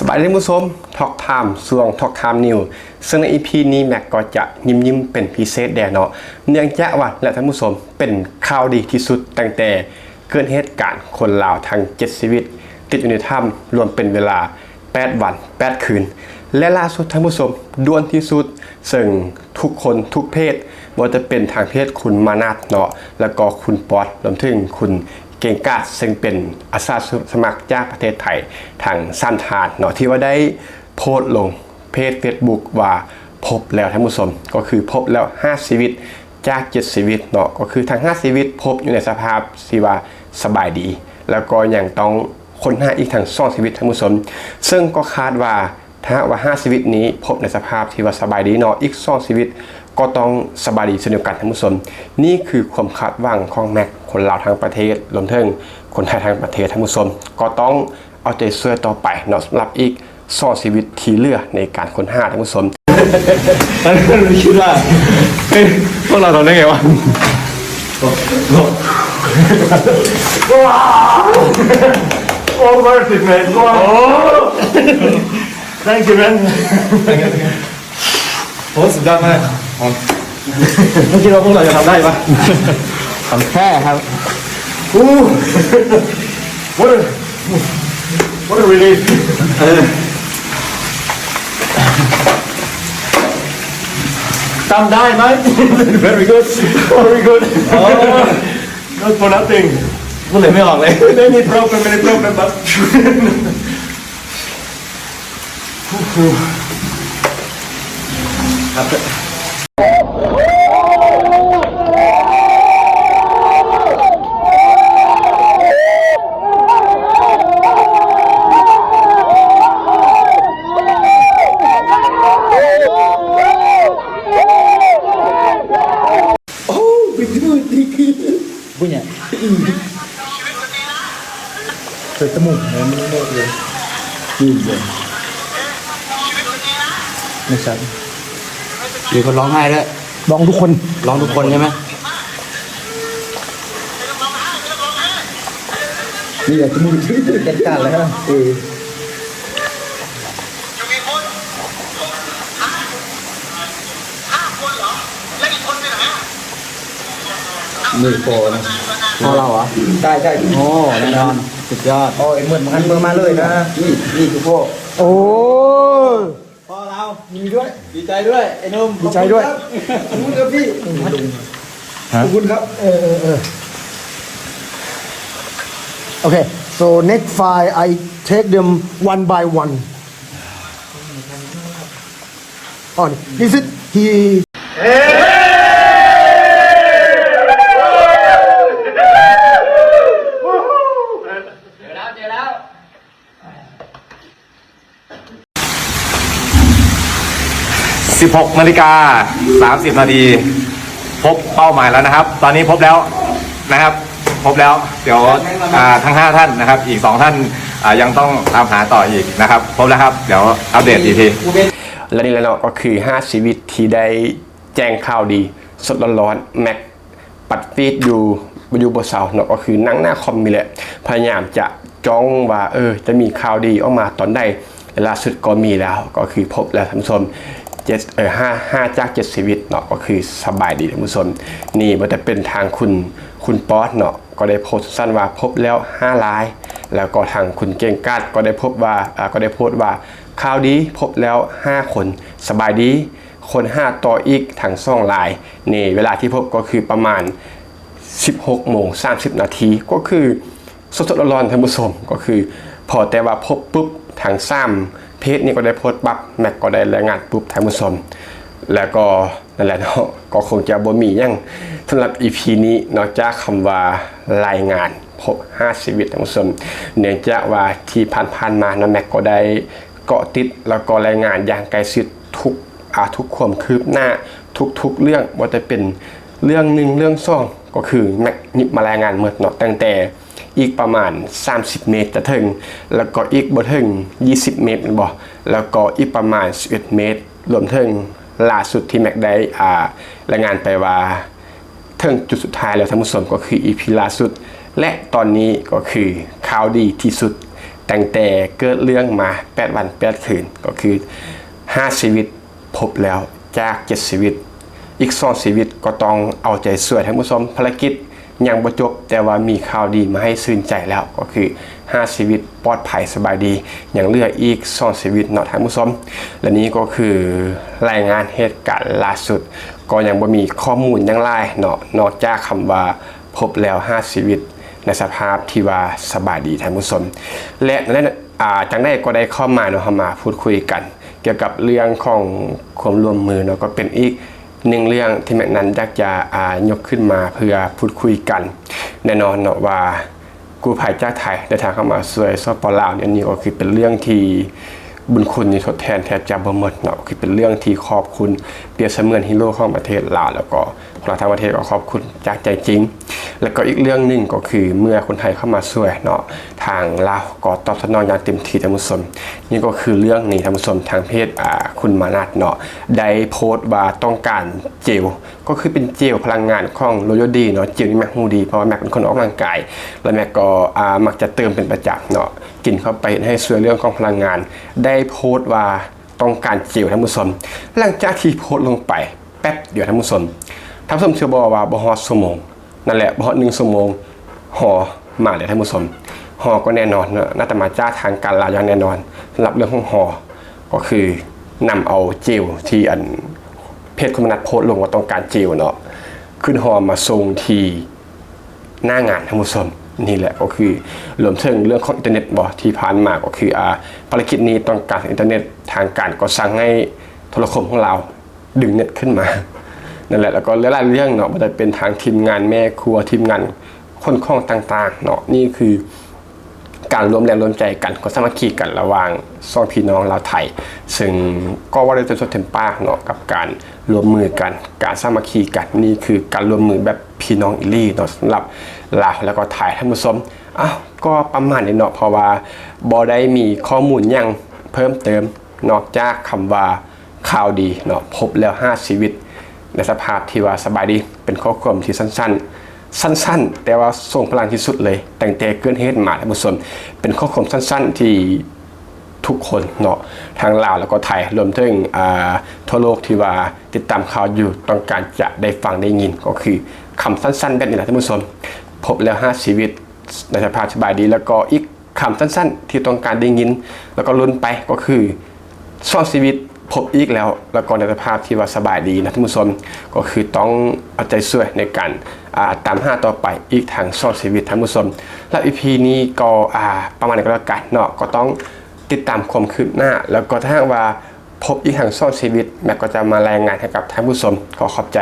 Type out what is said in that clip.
ບາດນີ້ທ່ານຜູ້ຊົມ Talk Time ຊ່ວງ Talk Time News ເຊິ່ງໃນ ອີພີ ນີ້ແມັກກໍຈະຍິ້ມໆເປັນພິເສດແດ່ເນາະ ເນື່ອງຈາກວ່າແຫຼະທ່ານຜູ້ຊົມ ເປັນຂ່າວດີທີ່ສຸດຕັ້ງແຕ່ເກີດເຫດການຄົນລາວທັງເຈັດຊີວິດຕິດຢູ່ໃນຖ້ຳລວມເປັນເວລາແປດວັນແປດຄືນ ແລະ ລ່າສຸດທ່ານຜູ້ຊົມ ດ່ວນທີ່ສຸດ ເຊິ່ງທຸກຄົນທຸກເພດ ບໍ່ວ່າຈະເປັນທາງເພດຄຸນມານັດເນາະ ແລ້ວກໍຄຸນປອດ ລວມເຖິງຄຸນເກັ່ງກາດ ເຊິ່ງເປັນອາສາສະໝັກຈາກປະເທດໄທທັງສາມທ່ານເນາະ ທີ່ວ່າໄດ້ໂພສລົງເພຈເຟສບຸກວ່າພົບແລ້ວທ່ານຜູ້ຊົມ ກໍຄືພົບແລ້ວຫ້າຊີວິດຈາກເຈັດຊີວິດເນາະ ກໍຄືທັງຫ້າຊີວິດພົບຢູ່ໃນສະພາບທີ່ວ່າສະບາຍດີ ແລ້ວກໍຍັງຕ້ອງຄົ້ນຫາອີກທັງສອງຊີວິດທ່ານຜູ້ຊົມ ເຊິ່ງກໍຄາດວ່າ ຖ້າຫາກວ່າຫ້າຊີວິດນີ້ພົບໃນສະພາບທີ່ວ່າສະບາຍດີເນາະ ອີກສອງຊີວິດກໍຕ້ອງສະບາຍດີເຊັ່ນດຽວກັນທ່ານຜູ້ຊົມ. ນີ້ຄືຄວາມຄາດຫວັງຂອງແມັກ ຄົນລາວທັງປະເທດ ລວມເຖິງຄົນໄທທັງປະເທດທ່ານຜູ້ຊົມ ກໍຕ້ອງເອົາໃຈຊ່ວຍຕໍ່ໄປເນາະ ສຳລັບອີກສອງຊີວິດທີ່ເຫຼືອໃນການຄົ້ນຫາທ່ານຜູ້ຊົມ. คิดว่า เฮ้ย พวกเราทำได้ไงวะ? All worth it, man. Thank you, man. โอ้ สุดยอดมาก ไม่คิดว่าพวกเราจะทำได้ปะ ของแท้ครับ Ooh. What a, what a relief. เออ ทำได้ไหม? Very good. Very good. Oh. Not for nothing. พูดเลยไม่ออกเลย Any problem, any problem, but โอ้ ไปดูดีคือ Punya. Ketemu. Iya. ไม่ชัด มีคนร้องไห้ด้วย ร้องทุกคน ร้องทุกคนใช่ไหม? นี่อยากจะมึงจัดการแล้วฮะ เออ ห้าคนเหรอ แล้วอีกคนไปไหนอะ? นี่พอนะ พอเราเหรอ? ใช่ ใช่ โอ้ แน่นอน สุดยอด โอ้ย เหมือนกัน เบอร์มาเลยนะ นี่ นี่คือพ่อ โอ้ พ่อเรา ยินดีด้วย ดีใจด้วย ไอ้หนุ่ม ดีใจด้วย ขอบคุณครับ ขอบคุณครับพี่ ขอบคุณครับ เออ เออ เออ Okay, so next five, I take them one by one. On. Is it he? สิบหกนาฬิกาสามสิบนาที พบเป้าหมายแล้วนะครับ ตอนนี้พบแล้วนะครับ พบแล้ว เดี๋ยว อ่า ทั้งห้าท่านนะครับ อีกสองท่าน อ่า ยังต้องตามหาต่ออีกนะครับ พบแล้วครับ เดี๋ยวอัปเดตอีกที ແລະ ນີ້ແຫຼະເນາະ ກໍຄືຫ້າຊີວິດທີ່ໄດ້ແຈ້ງຂ່າວດີສົດໆຮ້ອນໆ ແມັກ ປັດຟີດຢູ່ ຢູ່ບໍ່ເຊົາເນາະ ກໍຄືນັ່ງໜ້າຄອມນີ້ແຫຼະ ພະຍາຍາມຈະຈ້ອງວ່າ ເອີ ຈະມີຂ່າວດີອອກມາຕອນໃດ ແລະ ລ່າສຸດກໍມີແລ້ວ ກໍຄືພົບແລ້ວທ່ານຜູ້ຊົມ ເຈັດ ເອີ ຫ້າ ຫ້າຈາກເຈັດຊີວິດເນາະ ກໍຄືສະບາຍດີທ່ານຜູ້ຊົມ. ນີ້ບໍ່ແຕ່ເປັນທາງຄຸນ ຄຸນປອດເນາະ ກໍໄດ້ໂພສສັ້ນໆວ່າພົບແລ້ວຫ້າລາຍ ແລ້ວກໍທາງຄຸນເກັ່ງກາດກໍໄດ້ພົບວ່າ ອ່າ ກໍໄດ້ໂພສວ່າ ຂ່າວດີ ພົບແລ້ວຫ້າຄົນ ສະບາຍດີ ຄົ້ນຫາຕໍ່ອີກທັງສອງລາຍ ໃນເວລາທີ່ພົບກໍຄືປະມານສິບຫົກໂມງສາມສິບນາທີ ກໍຄືສົດໆຮ້ອນໆທ່ານຜູ້ຊົມ ກໍຄືພໍແຕ່ວ່າພົບປຸບ ທັງສາມເພຈນີ້ກໍໄດ້ໂພສປັບ ແມັກກໍໄດ້ລາຍງານປຸບທ່ານຜູ້ຊົມ ແລ້ວກໍນັ້ນແຫຼະເນາະ ກໍຄົງຈະບໍ່ມີຫຍັງສຳລັບ ອີ ພີ ນີ້ ນອກຈາກຄຳວ່າລາຍງານພົບຫ້າຊີວິດທ່ານຜູ້ຊົມ ເນື່ອງຈາກວ່າທີ່ຜ່ານໆມາເນາະ ແມັກກໍໄດ້ເກາະຕິດ ແລ້ວກໍລາຍງານຢ່າງໃກ້ຊິດທຸກ ອ່າ ທຸກຄວາມຄືບໜ້າ ທຸກໆເລື່ອງ ບໍ່ວ່າຈະເປັນເລື່ອງໜຶ່ງເລື່ອງສອງ ກໍຄືແມັກຍິບມາລາຍງານໝົດເນາະ ຕັ້ງແຕ່ອີກປະມານສາມສິບເມດຈະເຖິງ ແລ້ວກໍອີກບໍ່ເຖິງຊາວເມດແມ່ນບໍ່ ແລ້ວກໍອີກປະມານຊາວເອັດເມດ ລວມເຖິງລ່າສຸດທີ່ແມັກໄດ້ ອ່າ ລາຍງານໄປວ່າ ເຖິງຈຸດສຸດທ້າຍແລ້ວທ່ານຜູ້ຊົມ ກໍຄື ອີ ພີ ລ່າສຸດ ແລະ ຕອນນີ້ກໍຄືຂ່າວດີທີ່ສຸດ ຕັ້ງແຕ່ເກີດເລື່ອງມາແປດວັນແປດຄືນ ກໍຄືຫ້າຊີວິດພົບແລ້ວຈາກເຈັດຊີວິດ ອີກສອງຊີວິດກໍຕ້ອງເອົາໃຈຊ່ວຍທ່ານຜູ້ຊົມ ພາລະກິດຍັງບໍ່ຈົບ ແຕ່ວ່າມີຂ່າວດີມາໃຫ້ຊື່ນໃຈແລ້ວ ກໍຄືຫ້າຊີວິດປອດໄພສະບາຍດີ ຍັງເຫຼືອອີກສອງຊີວິດເນາະທ່ານຜູ້ຊົມ. ແລະນີ້ກໍຄືລາຍງານເຫດການລ່າສຸດ ກໍຍັງບໍ່ມີຂໍ້ມູນຫຍັງຫຼາຍເນາະ ນອກຈາກຄຳວ່າພົບແລ້ວຫ້າຊີວິດ ໃນສະພາບທີ່ວ່າສະບາຍດີທ່ານຜູ້ຊົມ. ແລະນັ້ນ ອ່າ ຈັ່ງໃດກໍໄດ້ເຂົ້າມາເນາະ ເຮົາມາພູດຄຸຍກັນກ່ຽວກັບເລື່ອງຂອງຄວາມຮ່ວມມືເນາະ ກໍເປັນອີກໜຶ່ງເລື່ອງທີ່ແມັກນັ້ນຢາກຈະ ອ່າ ຍົກຂຶ້ນມາເພື່ອພູດຄຸຍກັນ. ແນ່ນອນເນາະວ່າກູ້ໄພຈາກໄທເດີນທາງເຂົ້າມາຊ່ວຍ ສປປ ລາວ ນີ້ ອັນນີ້ກໍຄືເປັນເລື່ອງທີ່ບຸນຄຸນນີ້ທົດແທນແທບຈະບໍ່ໝົດເນາະ ຄືເປັນເລື່ອງທີ່ຂອບຄຸນ ປຽບສະເໝືອນຮີໂຣຂອງປະເທດລາວ ແລ້ວກໍ ພວກເຮົາທັງປະເທດກໍຂອບຄຸນຈາກໃຈຈິງ. ແລ້ວກໍອີກເລື່ອງໜຶ່ງກໍຄືເມື່ອຄົນໄທເຂົ້າມາຊ່ວຍເນາະ ທາງລາວກໍຕອບສະໜອງຢ່າງເຕັມທີ່ທ່ານຜູ້ຊົມ. ນີ້ກໍຄືເລື່ອງນີ້ທ່ານຜູ້ຊົມ ທາງເພຈ ອ່າ ຄຸນມານັດເນາະ ໄດ້ໂພສວ່າຕ້ອງການເຈວ ກໍຄືເປັນເຈວພະລັງງານຂອງໂຣໂຢດີເນາະ. ເຈວນີ້ແມັກຮູ້ດີ ເພາະວ່າແມັກເປັນຄົນອອກກຳລັງກາຍ ແລະແມັກກໍ ອ່າ ມັກຈະເຕີມເປັນປະຈຳເນາະ ກິນເຂົ້າໄປເຮັດໃຫ້ຊ່ວຍເລື່ອງຂອງພະລັງງານ ໄດ້ໂພສວ່າ ຕ້ອງການເຈວທ່ານຜູ້ຊົມ. ຫຼັງຈາກທີ່ໂພສລົງໄປແປັບດຽວທ່ານຜູ້ຊົມ ທ່ານຜູ້ຊົມເຊື່ອບໍ່ວ່າບໍ່ຮອດຊົ່ວໂມງ ນັ້ນແຫຼະ ບໍ່ຮອດໜຶ່ງຊົ່ວໂມງ ຫໍມາແລ້ວທ່ານຜູ້ຊົມ. ຫໍກໍແນ່ນອນເນາະ ໜ້າຈະມາຈາກທາງການລາວຢ່າງແນ່ນອນ. ສຳລັບເລື່ອງຂອງຫໍ ກໍຄືນຳເອົາເຈວທີ່ອັນເພຈຄຸນມານັດໂພສລົງວ່າຕ້ອງການເຈວເນາະ ຂຶ້ນຫໍມາສົ່ງທີ່ ໜ້າງານທ່ານຜູ້ຊົມ. ນີ້ແຫຼະກໍຄືລວມເຖິງເລື່ອງຂອງອິນເຕີເນັດບໍ ທີ່ຜ່ານມາກໍຄື ອ່າ ພາລະກິດນີ້ຕ້ອງການອິນເຕີເນັດ ທາງການກໍສັ່ງໃຫ້ໂທລະຄົມຂອງລາວດຶງເນັດຂຶ້ນມາ ນັ້ນແຫຼະ. ແລ້ວກໍຫຼາຍໆເລື່ອງເນາະ ບໍ່ວ່າຈະເປັນທາງທີມງານແມ່ຄົວ ທີມງານຂົນຂອງຕ່າງໆເນາະ ນີ້ຄື ການລວມແຮງລວມໃຈກັນ ຄວາມສາມັກຄີກັນລະຫວ່າງສອງພີ່ນ້ອງລາວໄທ ເຊິ່ງກໍເວົ້າໄດ້ເຕັມປາກເນາະ ກັບການລວມມືກັນ ການສາມັກຄີກັນ ນີ້ຄືການລວມມືແບບພີ່ນ້ອງອີ່ຫຼີເນາະ ສຳລັບລາວແລ້ວກໍໄທທ່ານຜູ້ຊົມ. ອ້າວ ກໍປະມານນີ້ເນາະ ເພາະວ່າບໍ່ໄດ້ມີຂໍ້ມູນຫຍັງເພີ່ມເຕີມ ນອກຈາກຄຳວ່າ ຂ່າວດີເນາະ ພົບແລ້ວຫ້າຊີວິດ ໃນສະພາບທີ່ວ່າສະບາຍດີ. ເປັນຂໍ້ຄວາມທີ່ສັ້ນໆ ສັ້ນໆ ແຕ່ວ່າຊົງພະລັງທີ່ສຸດເລີຍ ຕັ້ງແຕ່ເກີດເຫດມາທ່ານຜູ້ຊົມ. ເປັນຂໍ້ຄວາມສັ້ນໆ ທີ່ທຸກຄົນເນາະ ທັງລາວແລ້ວກໍໄທ ລວມເຖິງ ອ່າ ທົ່ວໂລກທີ່ວ່າຕິດຕາມຂ່າວຢູ່ ຕ້ອງການຈະໄດ້ຟັງໄດ້ຍິນ ກໍຄືຄຳສັ້ນໆແບບນີ້ແຫຼະທ່ານຜູ້ຊົມ. ພົບແລ້ວຫ້າຊີວິດ ໃນສະພາບສະບາຍດີ ແລ້ວກໍອີກ ຄຳສັ້ນໆທີ່ຕ້ອງການໄດ້ຍິນ ແລ້ວກໍລຸ້ນໄປ ກໍຄືສອງຊີວິດພົບອີກແລ້ວ ແລ້ວກໍໃນສະພາບທີ່ວ່າສະບາຍດີນະທ່ານຜູ້ຊົມ. ກໍຄືຕ້ອງເອົາໃຈຊ່ວຍໃນການ ອ່າ ຕາມຫາຕໍ່ໄປອີກທັງສອງຊີວິດທ່ານຜູ້ຊົມ. ແລ້ວອີພີນີ້ກໍ ອ່າ ປະມານນີ້ກໍແລ້ວກັນເນາະ ກໍຕ້ອງຕິດຕາມຄວາມຄືບໜ້າ ແລ້ວກໍຖ້າຫາກວ່າພົບອີກທັງສອງຊີວິດ ແມັກກໍຈະມາລາຍງານໃຫ້ກັບທ່ານຜູ້ຊົມ. ຂໍຂອບໃຈ